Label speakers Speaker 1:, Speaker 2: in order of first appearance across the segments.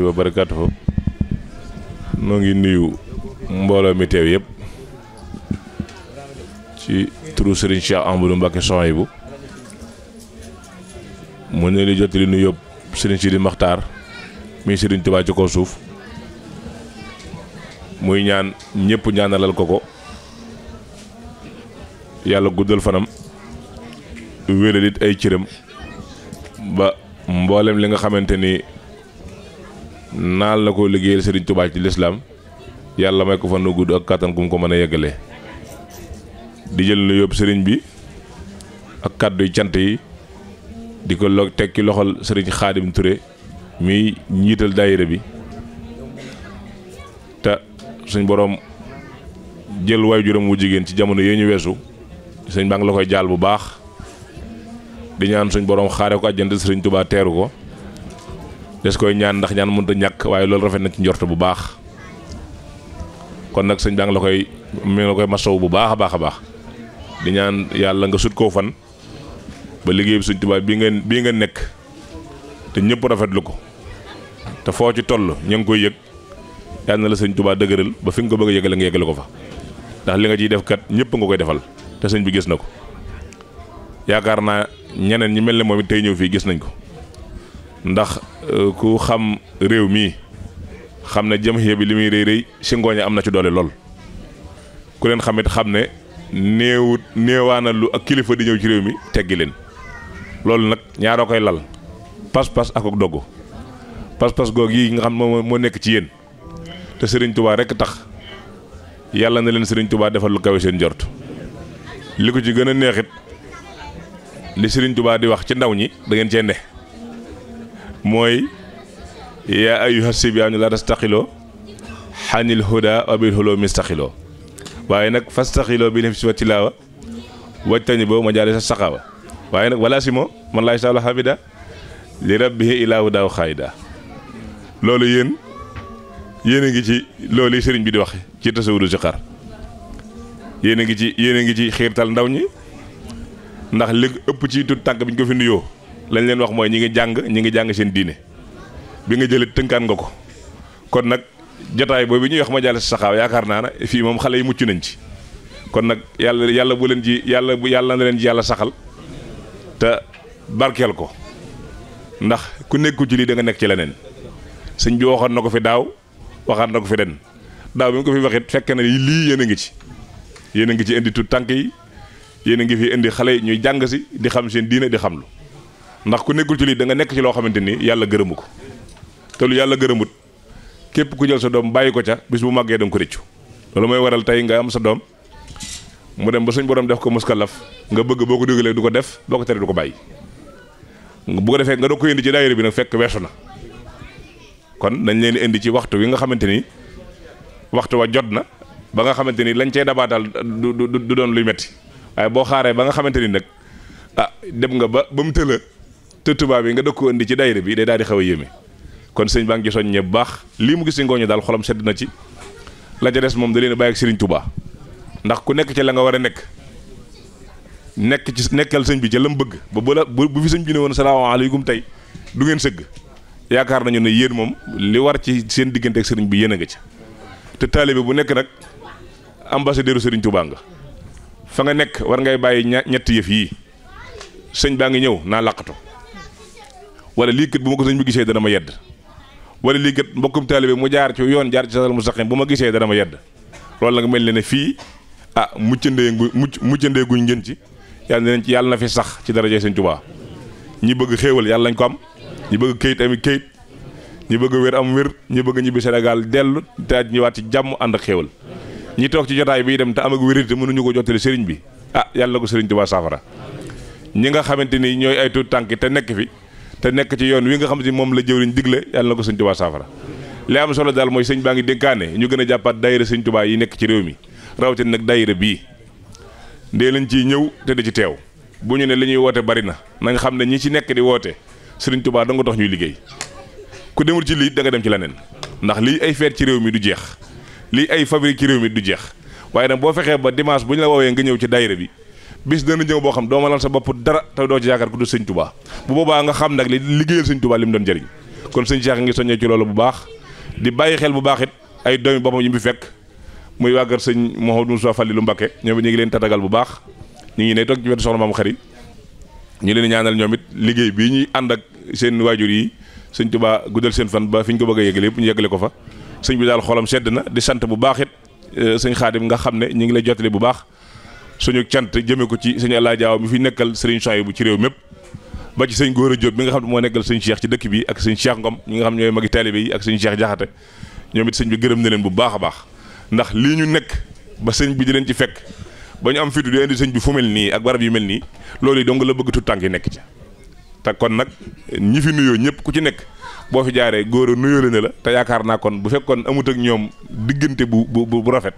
Speaker 1: wa barakatuhu noo ngi nuyu mbooloo mi teew yëpp ci turu Serigne Cheikh Ahmadou Mbacké Souhaïbou mu ne li jottali nu yóbbu Serigne Sidi Makhtar mi Serigne Touba ci kaw suuf muy ñaan ñëpp ñaanalal ko yàlla guddal fanam wéral it ay cëram ba mboolem li nga xamante ni naal na ko liggéeyal Serigne Touba ci lislaam yàlla may ko fan nu gudd ak kàttan ku mu ko mën a yeggalee di jël nu yóbbu Serigne bi ak kàdduy cant yi di ko teg ci loxol Serigne Khadim Touré mi njiital daayira bi te suñ borom jël waajuram wu jigéen ci jamono yee ñu weesu sëñ baa ngi la koy jaal bu baax di ñaan suñ borom xaare ko àjjante Serigne Touba teeru ko des koy ñaan ndax ñaan mënut a ñàkk waaye loolu rafet na ci njort bu baax kon nag sëñ baa ngi la koy masaw bu baax a baax di ñaan yàlla nga sut koo fan ba liggéey bi Sëñ Tuubaa bii nga nekk te ñëpp rafetlu ko te foo ci toll ña ngi koy yëg yàlla na la Sëñ Tuubaa dëgëral ba fi nga ko bëgg a yëgale nga yëgale ko fa ndax li nga ciy def kat ñëpp nga koy defal te sëñ bi gis na ko yaakaar naa ñeneen ñi mel ne moom it tey ñëw fii gis nañ ko ndax ku xam réew mii xam ne jëm bi li muy rëy si ngooña am na ci doole lool ku leen xamit xam ne néewaana lu ak kilifa di ñëw ci réew mi teggi leen loolu nag ñaaroo koy lal pas-pas ak doggu pas-pas goog yi nga xam moo nekk ci yéen te Serigne Touba rekk tax yàlla na leen Serigne Touba defal lu kawe seen jort li ko ci gën a neexit li Serigne Touba di wax ci ndaw ñi da ngeen cee ne mooy yaa ayyuha sibyaanu laa tastaxiloo xanil huda wa bil huloo mistaxiloo waaye nag fastaxiloo bi nafsi wa tilaawa wajtañi boo ma jaale sa saxaawa waaye nag wala si moo man laay sawla xabida li rabbihi ilaahu daaw xaayida loolu yéen a ngi ci loolu yi sëriñ bi di wax ci tasawudu si xar yéen a ngi ci xiirtal ndaw ñi ndax li ëpp ci tut tànk bi ñu ko fi nuyoo lañ leen wax mooy ñi ngi jàng seen diine bi nga jëlee tënkaan nga ko kon nag jotaay boobu ñuy wax ma jàll si saxaaw yaakaar naa ne fii moom xale yi mucc nañ ci kon nag yàlla bu leen ci yàlla na leen ci yàlla saxal te barkeel ko ndax ku nekku ci lii da nga nekk ci leneen sëñ bi waxoon na ko fi daaw waxaat na ko fi ren daaw bi nga ko fi waxit fekk na lii yéen a ngi ci indi tut tànk yi yéen a ngi fi indi xale yi ñuy jàng si di xam seen diine di xam lu ndax ku nekkul ci lii da nga nekk ci loo xamante ni yàlla gërëmu ko te lu yàlla gërëmut képp ku jël sa doom bàyyi ko ca bis bu màggee da nga ko rëccu loolu mooy waral tey nga am sa doom mu dem ba suñ borom def ko muskalaf nga bëgg boo ko digalee du ko def boo ko teree du ko bàyyi bu ko defee nga doog ko indi ci daayira bi nag fekk weesu na kon dañ leen indi ci waxtu wi nga xamante ni waxtu wa jot na ba nga xamante ni lañ cey dabaatal du doon luy metti waaye boo xaaree ba nga xamante ni nag dem nga ba mu tëla te tubaab yi nga doog ko indi ci daayira bi day daal di xaw a yéeme kon sëñ baa ngi ci soññee bu baax lii mu gis ci ngooñu daal xolam sedd na ci la ca des moom da leen a bàyyi ak Serigne Touba ndax ku nekk ci la nga war a nekk ci nekkal sëñ bi ci la mu bëgg ba bu fi sëñ bi ne woon salaamaaleykum tey du ngeen sëgg yaakaar nañu ne yéen moom li war ci seen diggante ak sëriñ bi yéen a nga ci te taalibe bu nekk nag ambassadeur sëriñ Touba nga fa nga nekk war ngay bàyyi ñetti yëf yii sëñ baa ngi ñëw naa làqatu wala lii kat bu ma ko sëñ bi gisee dana ma yedd wala lii kat mbokkum taalibe mu jaar ci yoon jaar ci siraatal mustaqiim bu ma gisee dana ma yedd loolu nag mel ne fii muccandee guñ ngeen ci yàlla na fi sax ci daraje sëñ Touba ñi bëgg xéewal yàlla nañ ko am ñi bëgg këyit ami këyit ñi bëgg wér am wér ñi bëgg ñibbi Sénégal dellu te ñëwaat ci jàmm ànd ak xéewal ñi toog ci jotaay bi dem te am ak wérité mënuñu ko jottali sëriñ bi yàlla na ko sëriñ Touba saafara ñi nga xamante ni ñooy ay tuut tànk te nekk fi te nekk ci yoon wi nga xam ne moom la jëwriñ digle yàlla na ko sëñ Touba saafara li am solo daal mooy sëñ baa ngi dénkaane ñu gën a jàppaat daayira sëñ Touba yi nekk ci réew mi rawatina nag daayira bii ndee lañ ciy ñëw te di ci teew bu ñu ne li ñuy woote bari na nañ xam ne ñi ci nekk di woote sëriñ Touba da nga tax ñuy liggéey ku demul ci lii da nga dem ci leneen ndax lii ay feet ci réew mi du jeex lii ay fabrique ci réew mi du jeex waaye nag boo fexee ba dimanche bu ñu la woowee nga ñëw ci daayira bi bis dana ñëw boo xam doo ma lal sa bopp dara te doo ci yaakaar ku du sëñ Touba bu boobaa nga xam nag li liggéeyal sëñ Touba li mu doon jëriñ kon sëñ Cheikh ngi soññee ci loolu bu baax di bàyyi xel bu baax it ay doomi boppam yi mu fi fekk muy waa kër sëñ Mouhamadou Moussa Fallilou Mbacké ñoom it ñu ngi leen tatagal bu baax ñu ngi ne toog ci wetu soxna Maam Xari ñu leen ñaanal ñoom it liggéey bii ñuy ànd ak seen waajur yi sëñ Touba guddal seen fan ba fi ñu ko bëgg a yëgale yëpp ñu yëgale ko fa sëñ bi daal xolam sedd na di sant bu baax it sëñ Xaadim nga xam ne ñu ngi lay jottali bu baax suñu cant jëmee ko ci sëñ Alla Diaw mi fi nekkal sëriñ Soy bu ci réew mépp ba ci sëñ Góora Diop bi nga xam ne moo nekkal sëñ Cheikh ci dëkk bi ak sëñ Cheikh Ngom ñi nga xam ñooy magi taalibe yi ak sëñ Cheikh Jaxate ñoom it sëñ bi gërëm na leen bu baax a baax ndax lii ñu nekk ba sëñ bi di leen ci fekk ba ñu am fitu di indi sëñ bi fu mel nii ak barab yu mel nii loolu yi dong la bëgg tu tànk yi nekk ci te kon nag ñi fi nuyoo ñëpp ku ci nekk boo fi jaaree góor a nuyoo la ne la te yaakaar naa kon bu fekkoon amut ak ñoom diggante bu rafet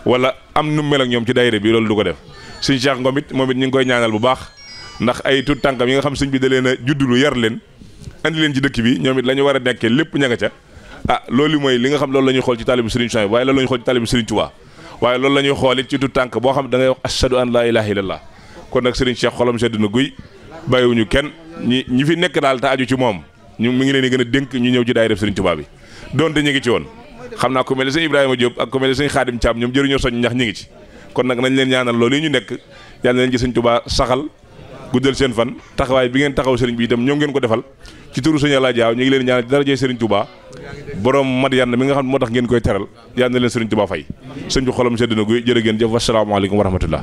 Speaker 1: wala am nu mel ak ñoom ci daayira bi loolu du ko def sëñ Cheikh Ngom it moom it ñu ngi koy ñaanal bu baax ndax ay tut tànkam yi nga xam sëñ bi da leen a juddulu yar leen andi leen ci dëkk bi ñoom it la ñu war a nekkee lépp ña nga ca loolu mooy li nga xam loolu la ñuy xool ci taalibu Sëriñ Souhaïbou waaye loolu la ñuy xool ci taalibu Sëriñ Touba waaye loolu la ñuy xool it ci tut tànk boo xam da ngay wax ashhadu an laa ilaaha illallah kon nag Sëriñ Cheikh xolam sedd na guy bàyyiwuñu kenn ñi fi nekk daal te aju ci moom ñu mi ngi leen di gën a dénk ñu ñëw ci daayira Sëriñ Touba bi donte ñu ngi ci woon xam naa ku mel ne sëñ Ibrahima Diop ak ku mel ne sëñ Xaadim Thiam ñoom jëruñoo soñ ñax ñi ngi ci kon nag nañ leen ñaanal loolu yi ñu nekk yàlla na leen ci sëñ Touba saxal guddal seen fan taxawaay bi ngeen taxaw sëriñ bi itam ñoom ngeen ko defal ci turu sëñ Alla Diaw ñu ngi leen ñaanal ci darajee Sëriñ Touba borom Madiane mi nga xam ne moo tax ngeen koy teral yàlla na leen Sëriñ Touba fay sëñ bi xolam sedd na guy jërë ngeen jëf wasalaamaaleykum wa rahmatullah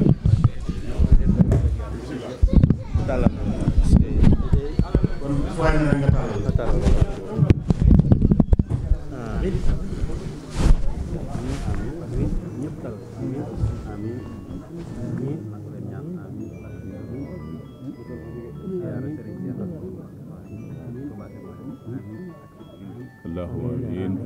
Speaker 1: Allahumma amiin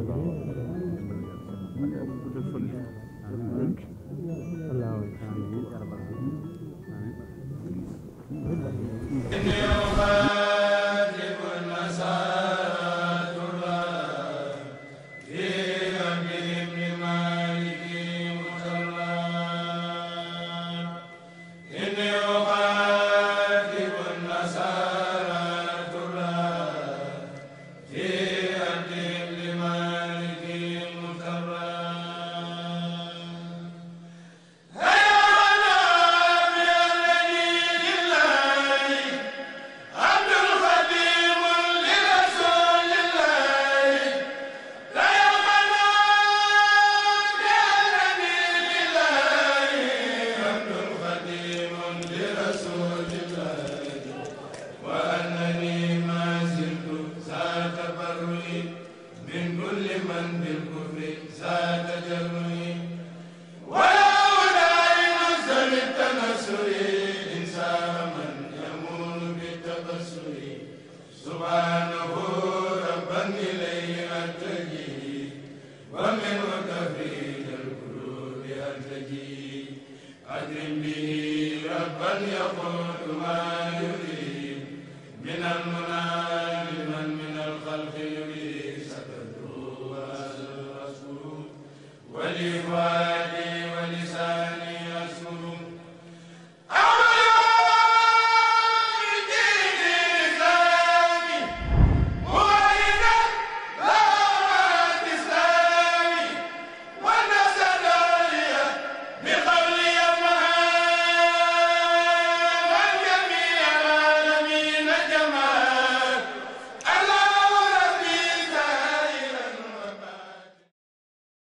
Speaker 2: ولي